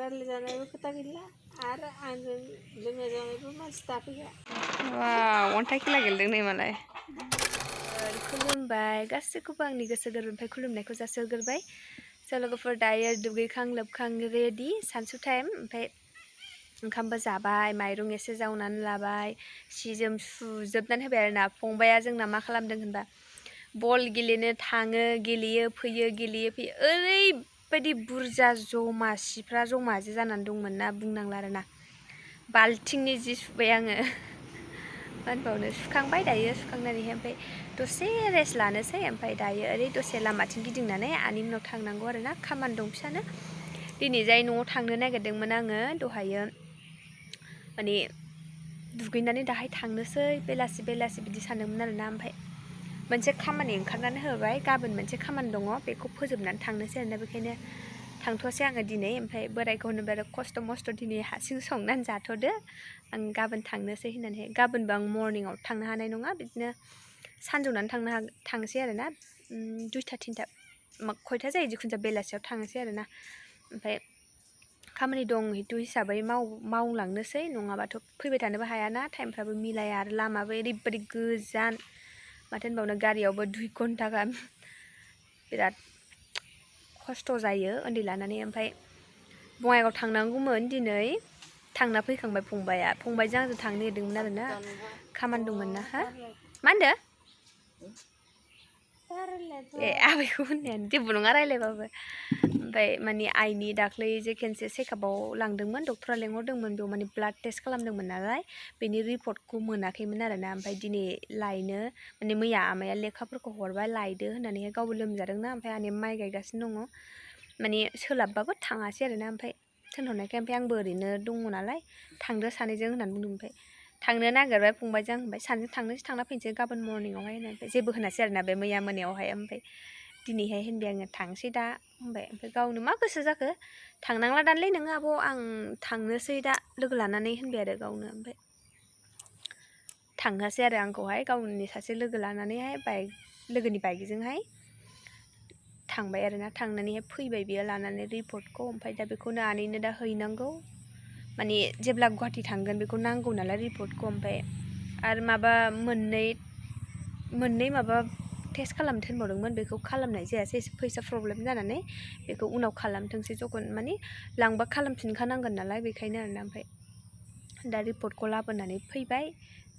रायज्लायजानायबो खोथा गैला आरो आंजों लोंनाय जानायबो मानसि दाफैया। अन्थाइ खेला गेलेदों नै मालाय। खुलुमबाय गासैखौबो आंनि गोसो गोरबोनिफ्राय खुलुमनायखौ जासिहरग्रोबाय। लोगोफोर दायो दुगैखां लोबखां रेडि सानसु टाइम। ओमफ्राय ओंखामबो जाबाय, माइरं एसे जावनानै लाबाय, सि जोम सुजोबनानै होबाय आरोना। फंबाया जोंना मा खालामदों होनबा बल गेलेनो थाङो, गेलेयो फैयो, गेलेयो फैयो। ओरैबायदि बुरजा जमा सिफ्रा जमा जानानै दंमोन ना बुंनांला आरोना। बाल्थिंनि जि सुबाय आङो। मानबावनो सुखांबाय दायो, सुखांनानैहाय ओमफ्राय दसे रेस्ट लानोसै। ओमफ्राय दायो ओरै दसे लामाथिं गिदिंनानै आनि उनाव थांनांगौ आरोना, खामानि दं फिसानो। दिनै जाय न'आव थांनो नागिरदोंमोन आङो दहायो, माने दुगैनानै दाहाय थांनोसै बेलासि बेलासि बिदि सानदोंमोन आरोना। ओमफ्राय मोनसे खामानि ओंखारनानै होबाय, गाबोन मोनसे खामानि दङ बेखौ फोजोबनानै थांनोसै आरोना। बेखायनो थांथ'वासै आङो दिनै। ओमफ्राय बोरायखौ होनो बिराद खस्थ' मस्थ' दिनै हारसिं संनानै जाथ'दो, आं गाबोन थांनोसै होननानैहाय। गाबोनबो आं मर्निंआव थांनो हानाय नङा, बिदिनो सानजौनानै थांसै आरोना। 2टा 3टा खयथा जायो जिखुनु जाया बेलासियाव थांनोसै आरोना। ओमफ्राय खामानि दं हितु हिसाबै मावलांनोसै, नङाबाथ' फैबाय थानोबो हायाना, टाइमफ्राबो मिलाया आरो लामाबो ओरैबायदि गोजान। माथो होनबावनो गारियावबो 2 घन्टा गाहाम बिराद खस्थ' जायो उन्दै लानानै। ओमफ्राय बङाइगाव थांनांगौमोन दिनै, थांना फैखांबाय फंबाया। फंबायजों आंजों थांनो नागिरदोंमोन आरोना, खामानि दंमोन ना। हा मा होनदो? ए आबैखौ होननायानो जेबो नङा रायलायबाबो। ओमफ्राय माने आइनि दाख्लै जे खेनसे चेकआपआव लांदोंमोन, डक्टरा लेंहरदोंमोन। बेयाव माने ब्लाड टेस्ट खालामदोंमोन नालाय, बेनि रिपर्टखौ मोनाखैमोन आरोना। ओमफ्राय दिनै लायनो माने मैया आमाया लेखाफोरखौ हरबाय लायदो होननानैहाय। गावबो लोमजादोंना, ओमफ्राय आनैया माइ गायगासिनो दङ, माने सोलाबबाबो थाङासै आरोना। ओमफ्राय थिनहरनायखाय ओमफ्राय आंबो ओरैनो दङ नालाय थांदो सानैजों होननानै बुंदों। ओमफ्राय थांनो नागिरबाय फंबायजों, होनबाय सानैजों थांना फैनोसै गाबोन मर्निंआवहाय होननानै। जेबो होनासै आरोना बे मैया मोनायावहाय। ओमफ्राय दिनैहाय होनबाय आङो थांसै दा होनबाय। ओमफ्राय गावनो मा गोसो जाखो, थांनांला दानलै नोङो आब', आं थांनोसै दा लोगो लानानै होनबाय आरो गावनो। ओमफ्राय थांहोआसै आरो आंखौहाय, गावनि सासे लोगो लानानैहाय लोगोनि बाइकजोंहाय थांबाय आरोना। थांनानैहाय फैबाय बियो लानानै रिपर्टखौ। ओमफ्राय दा बेखौनो आनैनो दा हैनांगौ, माने जेब्ला गुवाहाटि थांगोन बेखौ नांगौ नालाय रिपर्टखौ। ओमफ्राय आरो माबा मोननै माबा टेस्ट खालामनो थिनबावदोंमोन, बेखौ खालामनाय जायासै एसे फैसा प्रब्लेम जानानै। बेखौ उनाव खालामथोंसै, जखन माने लांबा खालामफिनखानांगोन नालाय, बेखायनो आरोना। ओमफ्राय दा रिपर्टखौ लाबोनानै फैबाय।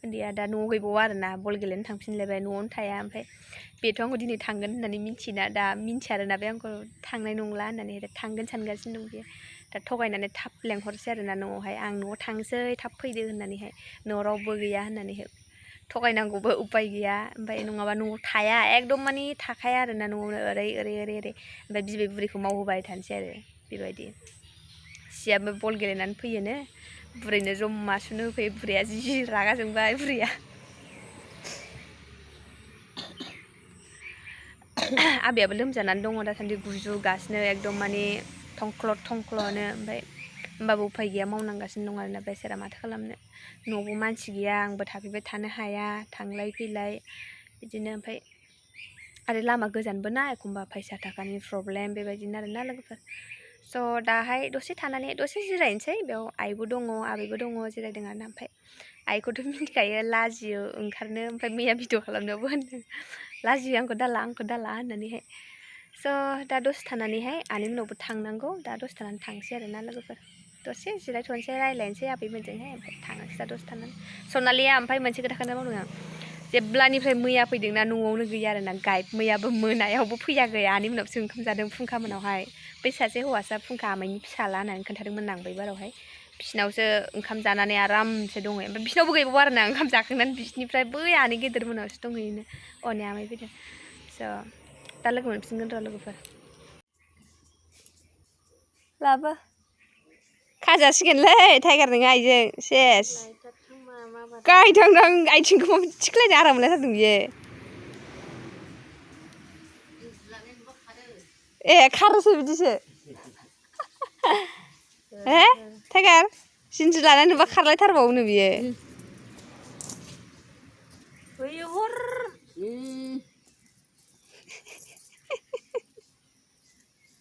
उन्दैया दा न'आव गैबावा आरोना, बल गेलेनो थांफिनलायबाय, न'आवनो थाया। ओमफ्राय बेथ' आंखौ दिनै थांगोन होननानै मिथियोना, दा मिन्थिया आरोना बे आंखौ थांनाय नंला होननानै। दा थांगोन सानगासिनो दं बियो। दा थगायनानै थाब लेंहरसै आरोना न'आवहाय, आं न'आव थांसै थाब फैदो होननानैहाय, न'आव रावबो गैया होननानैहाय। थगायनांगौबो उपाय गैया। ओमफ्राय नङाबा न'आव थाया, एकदम माने थाखाया आरोना न'आवनो ओरै ओमफ्राय बिबै बुरैखौ मावहोबाय थानोसै आरो बेबायदि। सियाबो बल गेलेनानै फैयोनो, बुरैनो जमा सुनो होफैयो। बुरैया जि रागा जोंबाय बुरैया। आबैयाबो लोमजानानै दङ दासान्दि, गुजुगासिनो एकदम माने थंख्ल'। ओमफ्राय होमबाबो उफाय गैया, मावनांगासिनो दं आरोना बेसारा, माथो खालामनो। न'आवबो मानसि गैया, आंबो थाफैबाय थानो हाया, थांलाय फैलाय बिदिनो। ओमफ्राय आरो लामा गोजानबो ना, एखमबा फैसा थाखानि प्रब्लेम बेबायदिनो आरोना लोगोफोर। स' दाहाय दसे थानानै दसे जिरायनोसै। बेयाव आइबो दङ आबैबो दङ जिरायदों आरोना। ओमफ्राय आइखौथ' मिथिखायो, लाजियो ओंखारनो। ओमफ्राय मैया भिडिअ खालामनायावबो होनदों, लाजियो आंखौ दाला होननानैहाय। स' दा दसे थानानैहाय आनै मोनावबो थांनांगौ, दा दसे थानानै थांसै आरोना लोगोफोर। दसे जिरायथ'नोसै, रायज्लायनोसै आबैमोनजोंहाय, ओमफ्राय थांनोसै दा दसे थानानै। सनालिया ओमफ्राय मोनसे खोथा मावदों आं, जेब्लानिफ्राय मैया फैदोंना न'आवनो गैया आरोना। मैयाबो मोनायावबो फैयाखै, आनै मोनावसो ओंखाम जादों फुंखा मोनावहाय। बै सासे हौवासा फुंखा आमाइनि फिसाला होननानै खोन्थादोंमोन आं बै बारावहाय। बिसिनावसो ओंखाम जानानै आरामसे दङ। ओमफ्राय बिसिनावबो गैबावा आरोना, ओंखाम जाखांनानै बिसिनिफ्राय बै आनै गेदेर मोनावसो दंहैयोनो। ने आमाइ फैदों। स' दा लोगो मोनफिनगोन र' लोगोफोर। लाबो खाजासिगोनलै टाइगार नोङो आइजों सेस। गायथांदां आइथिंखौ थिख्लायनो आराम मोनलायथारदों बियो। ए खारोसो बिदिसो। हे टाइगार, जिन्ज्रि लानाय नुबा खारलायथारबावोनो बियो।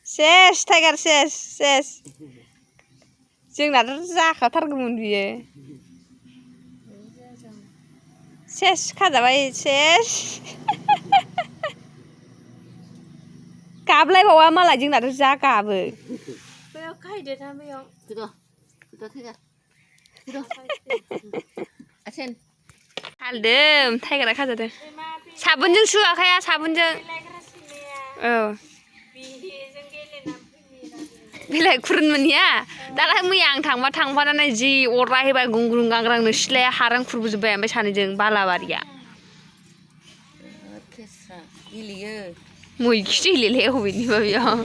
सेस टाइगार सेस। जोंनाथ' जाखाथारगौमोन बियो सेस खाजाबाय सेस गाबलायबावा मालाय जोंनाथ' जा गाबो बैयाव खायदो ना बैयाव हालदों टाइगारा खाजादों साबोनजों सु आखाया साबोनजों औ बिलाइ खुरुन मोनिया दालाय मैया आं थांफानानै जि अरला होबाय गुंग्रुं गांग्रांनो सिथ्लाया हारां खुरबोजोब्बाय ओमफ्राय सानैजों बालाबारिया मैखि दैलेले अबेनिबा बेयाव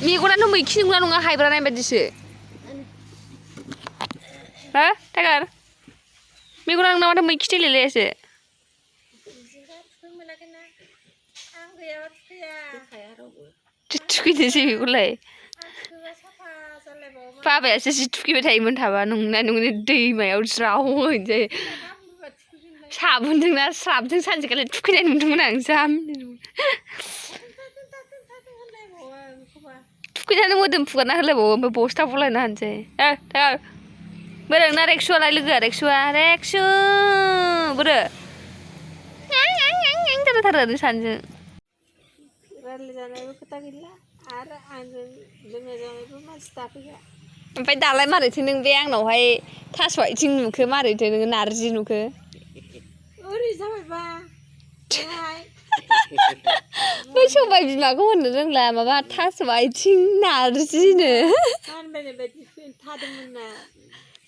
मेगनानो मैखि नंगौना नङा हायब्रा नाय बायदिसो हो टाइगार मेगना नोंना माथो मैखि दैलेलेसो थुखैनोसै बेखौलाय बाबायासो जि थुखैबाय थायोमोन थाबा नंना नंगौनो दैमायाव ज्राव होनोसै साबुनजों ना स्राबजों सानसेखालि थुखैनाय नुदोंमोन आं जा थुखैनानै मोदोम फुगारना होलायबावो ओमफ्राय बस्था बलायना होनोसै बोरो नोंना रेक्सुआलाय लोगोआ रेक्सु बोरो जाथारो सानैजों रायज्लायजानायबो खोथा गैला आरो आंजों लोंनाय जानायबो मानसि दाफैया ओमफ्राय दालाय मारैथो नों बे आंनावहाय थास' आथिं नुखो मारैथो नोङो नारजि नुखो ओरै जाबायबा बै सबाय बिमाखौ होननो रोंला माबा थास' आथिं नारजिनो मानबायनाय बायदि थादोंमोन ना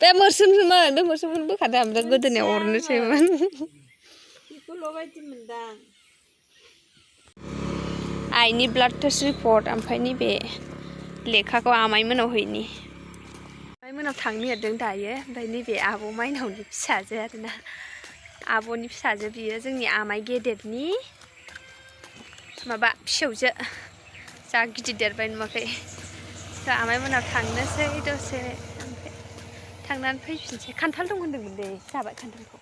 बे मोस्रोमसोमोन बे मोस्रोमखौनो बोखादों ओमफ्राय गोदोनायाव अरनोसैमोन बेखौल' बायदि मोनदां आइनि ब्लाड टेस्ट रिपर्ट ओमफ्राय नैबे लेखाखौ आमाइ मोनाव हैनि आमाइ मोनाव थांनो नागिरदों दायो ओमफ्राय नैबे आब' माइनावनि फिसाजो आरोना आब'नि फिसाजो बियो जोंनि आमाइ गेदेरनि माबा फिसौजो जा गिदिर देरबाय नुवाखै आमाइ मोनाव थांनोसै दसे ओमफ्राय थांनानै फैफिनसै खान्थाल दं होनदोंमोन दे जाबाय खान्थालखौ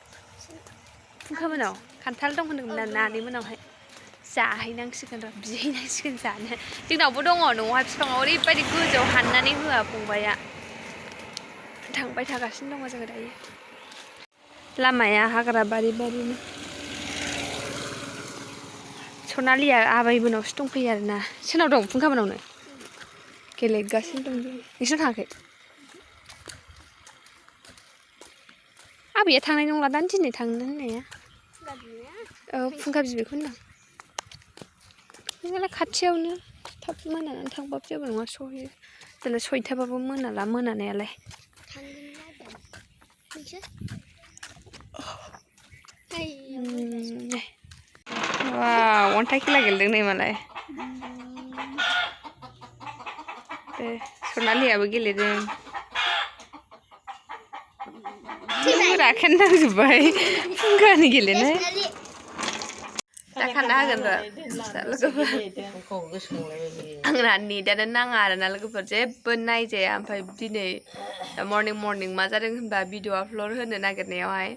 फुंखा मोनाव खान्थाल दं होनदोंमोन ना नानि मोनावहाय जाहैनांसिगोन र' बिहैनांसिगोन जानो जोंनावबो दङ न'आवहाय बिफाङाव ओरैबायदि गोजौआव हाननानै होआ फंबाया थांबाय थागासिनो दङ जोङो दायो लामाया हाग्रा बारिनो सनालिया आबाइमोनावसो दंफैयो आरोना सोरनाव दं फुंखा मोनावनो गेलेगासिनो दं नोंसोर थाङाखै आबैया थांनाय नंला दां दिनै थांनो होननाया औ फुंखा बिबैखौ होनदां नोंनालाय खाथियावनो थाब मोनानानै थांबाबो जेबो नङा सहैयो जेला 6टाबाबो मोनाला मोनानायालाय वाव अन्थाइ खेला गेलेदों नै मालाय सनालियाबो गेलेदों राखेन नांजोब्बाय फुंखानि गेलेनाय दा खाना होगोन र' लोगोफोर आंना नेटानो नाङा आरोना लोगोफोर जेबो नायजाया ओमफ्राय दिनै मर्निं मा जादों होनबा भिडिअ आपल'ड होनो नागिरनायावहाय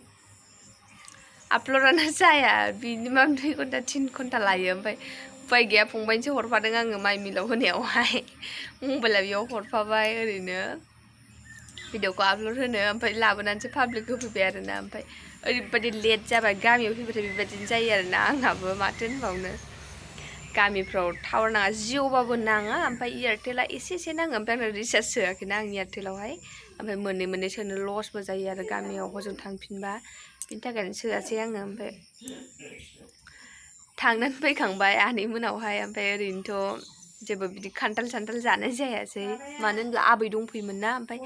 आपल'डानो जाया मिनिमाम 2 घन्टा 3 घन्टा लायो ओमफ्राय उपाय गैया फंबायनिसो हरफादों आङो माइ मिलाव होनायावहाय मबाइला बेयाव हरफाबाय ओरैनो भिडिअखौ आपल'ड होनो ओमफ्राय लाबोनानैसो पाब्लिक होफैबाय आरोना ओमफ्राय ओरैबायदि लेट जाबाय गामियाव फैबाथाय बेबायदिनो जायो आरोना आंहाबो माथो होनबावनो गामिफ्राव टावार नाङा जिअ'बाबो नाङा ओमफ्राय एयारटेला एसे नाङो ओमफ्राय आंना रिचार्ज सोआखैना आं एयारटेलावहाय ओमफ्राय मोननै सोनो लसबो जायो आरो गामियाव हजों थांफिनबा बिनि थाखायनो सोआसै आङो ओमफ्राय थांनानै फैखांबाय आनै मोनावहाय ओमफ्राय ओरैनोथ' जेबो बिदि खान्थाल जानाय जायासै मानो होनब्ला आबै दंफैयोमोन ना ओमफ्राय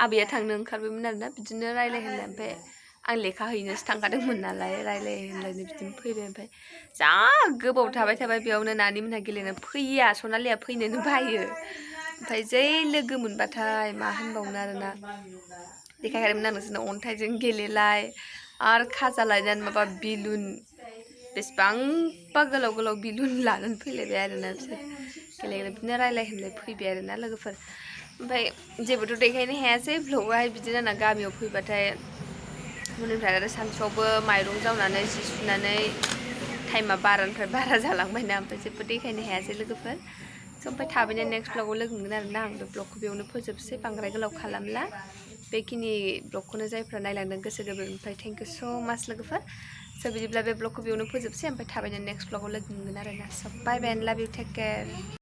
आबैया थांनो ओंखारबायमोन आरोना बिदिनो रायलायहोनो ओमफ्राय आं लेखा हैनोसो थांखादोंमोन नालाय रायलायनो बिदिनो फैबाय ओमफ्राय जा गोबाव थाबाय बेयावनो नानि मोनहा गेलेनो फैया सनालिया फैनोनो बायो ओमफ्राय जै लोगो मोनबाथाय मा होनबावनो आरोना देखायखादोंमोन आं नोंसोरनो अन्थाइजों गेलेलाय आरो खाजा लायनानै माबा बेलुन बेसेबांबा गोलाव बेलुन लानानै फैलायबाय आरोना बिसोर गेलेनो बिदिनो रायलायहोनलाय फैबाय आरोना लोगोफोर ओमफ्राय जेबोथ' देखायनो हायासै भ्लगआवहाय बिदिनो आंना गामियाव फैबाथाय मोननिफ्राय आरो सानसुआवबो माइरं जावनानै जि सुनानै टाइमा बारानिफ्राय बारा जालांबायना ओमफ्राय जेबो देखायनो हायासै लोगोफोर ओमफ्राय थाबैनो नेक्स्ट ब्लगाव लोगो मोनगोन आरोना आं बे ब्लगखौ बेयावनो फोजोबसै बांद्राय गोलाव खालामला बेखिनि ब्लगखौनो जायफ्रा नायलांदों गोसो गोरबोनिफ्राय थेंक इउ स' माच लोगोफोर स' बिदिब्ला बे ब्लगखौ बेयावनो फोजोबसै ओमफ्राय थाबैनो नेक्स्ट ब्लगाव लोगो मोनगोन आरोना स' बाय बाय एन्ड लाभ इउ टेक केयार